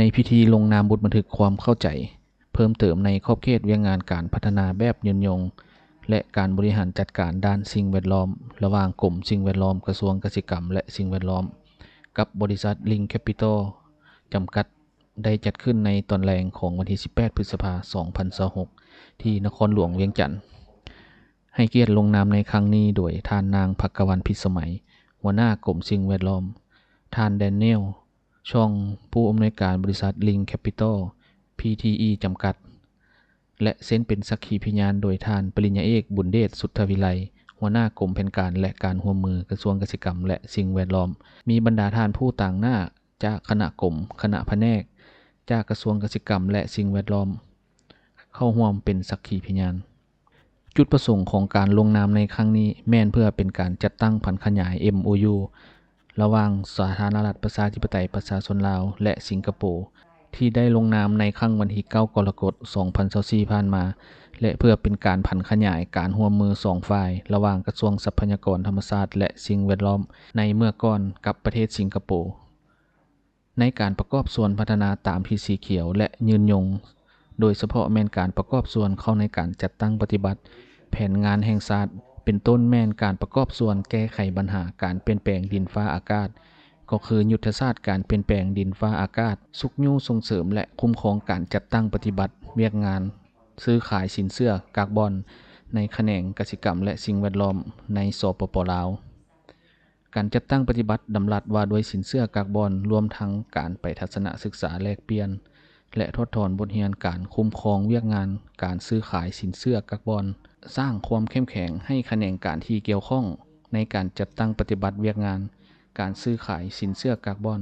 ໃນພິທີລົງນາມບົດບັນທຶກຄວາມເຂົ້າໃຈເພີ່ມເຕີມໃນຂອບເຂດວຽກງານການພັດທະນາແບບຍືນຍົງ ແລະ ການບໍລິຫານຈັດການດ້ານສິ່ງແວດລ້ອມ ລະຫວ່າງກົມສິ່ງແວດລ້ອມ ກະຊວງກະສິກຳ ແລະ ສິ່ງແວດລ້ອມ ກັບບໍລິສັດ Link Capital ຈຳກັດ ໄດ້ຈັດຂຶ້ນໃນຕອນແລງຂອງວັນທີສິບແປດ ພຶດສະພາ ສອງພັນຊາວຫົກ ທີ່ນະຄອນຫຼວງວຽງຈັນ. ໃຫ້ກຽດລົງນາມໃນຄັ້ງນີ້ໂດຍທ່ານນາງ ພັກກະວັນ ພິດສະໄໝ ຫົວໜ້າກົມສິ່ງແວດລ້ອມ, ທ່ານ ແດນນຽວ ຊ່ອງ ຜູ້ອຳນວຍການບໍລິສັດ Link Capital Pte ຈຳກັດ ແລະ ເຊັນເປັນສັກຂີພະຍານໂດຍທ່ານ ປະລິນຍາເອກ ບຸນເດດ ສຸດທະວິໄລ ຫົວໜ້າກົມແຜນການ ແລະ ການຮ່ວມມື ກະຊວງກະສິກຳ ແລະ ສິ່ງແວດລ້ອມ. ມີບັນດາທ່ານຜູ້ຕາງໜ້າຈາກຄະນະກົມ, ຄະນະພະແນກ, ຈາກກະຊວງກະສິກຳ ແລະ ສິ່ງແວດລ້ອມ ເຂົ້າຮ່ວມເປັນສັກຂີພະຍານ. ຈຸດປະສົງຂອງການລົງນາມໃນຄັ້ງນີ້ ແມ່ນເພື່ອເປັນການຈັດຕັ້ງຜັນຂະຫຍາຍ ເອັມໂອຢູ ລະຫວ່າງສາທາລະນະລັດ ປະຊາທິປະໄຕ ປະຊາຊົນລາວ ແລະ ສິງກະໂປ ທີ່ໄດ້ລົງນາມໃນຄັ້ງວັນທີເກົ້າ ກໍລະກົດ ສອງພັນຊາວສີ່ ຜ່ານມາ ແລະ ເພື່ອເປັນການຜັນຂະຫຍາຍການຮ່ວມມືສອງຝ່າຍ ລະຫວ່າງກະຊວງຊັບພະຍາກອນທຳມະຊາດ ແລະ ສິ່ງແວດລ້ອມ ໃນເມື່ອກ່ອນກັບປະເທດສິງກະໂປ ໃນການປະກອບສ່ວນພັດທະນາຕາມທິດສີຂຽວ ແລະ ຍືນຍົງ, ໂດຍສະເພາະແມ່ນການປະກອບສ່ວນເຂົ້າໃນການຈັດຕັ້ງປະຕິບັດແຜນງານແຫ່ງຊາດ, ເປັນຕົ້ນແມ່ນການປະກອບສ່ວນແກ້ໄຂບັນຫາການປ່ຽນແປງດິນຟ້າອາກາດ, ກໍຄືຍຸດທະສາດການປ່ຽນແປງດິນຟ້າອາກາດ, ຊຸກຍູ້ສົ່ງເສີມ ແລະ ຄຸ້ມຄອງການຈັດຕັ້ງປະຕິບັດວຽກງານຊື້ຂາຍສິນເຊື່ອກາບອນໃນຂະແໜງກະສິກຳ ແລະ ສິ່ງແວດລ້ອມໃນ ສປປ ລາວ. ການຈັດຕັ້ງປະຕິບັດດຳລັດວ່າດ້ວຍສິນເຊື່ອກາບອນ, ລວມທັງການໄປທັດສະນະສຶກສາແລກປ່ຽນ ແລະ ຖອດຖອນບົດຮຽນການຄຸ້ມຄອງວຽກງານການຊື້ຂາຍສິນເຊື່ອກາບອນ, ສ້າງຄວາມເຂັ້ມແຂງໃຫ້ຂະແໜງການທີ່ກ່ຽວຂ້ອງໃນການຈັດຕັ້ງປະຕິບັດວຽກງານການຊື້ຂາຍສິນເຊື່ອກາບອນ,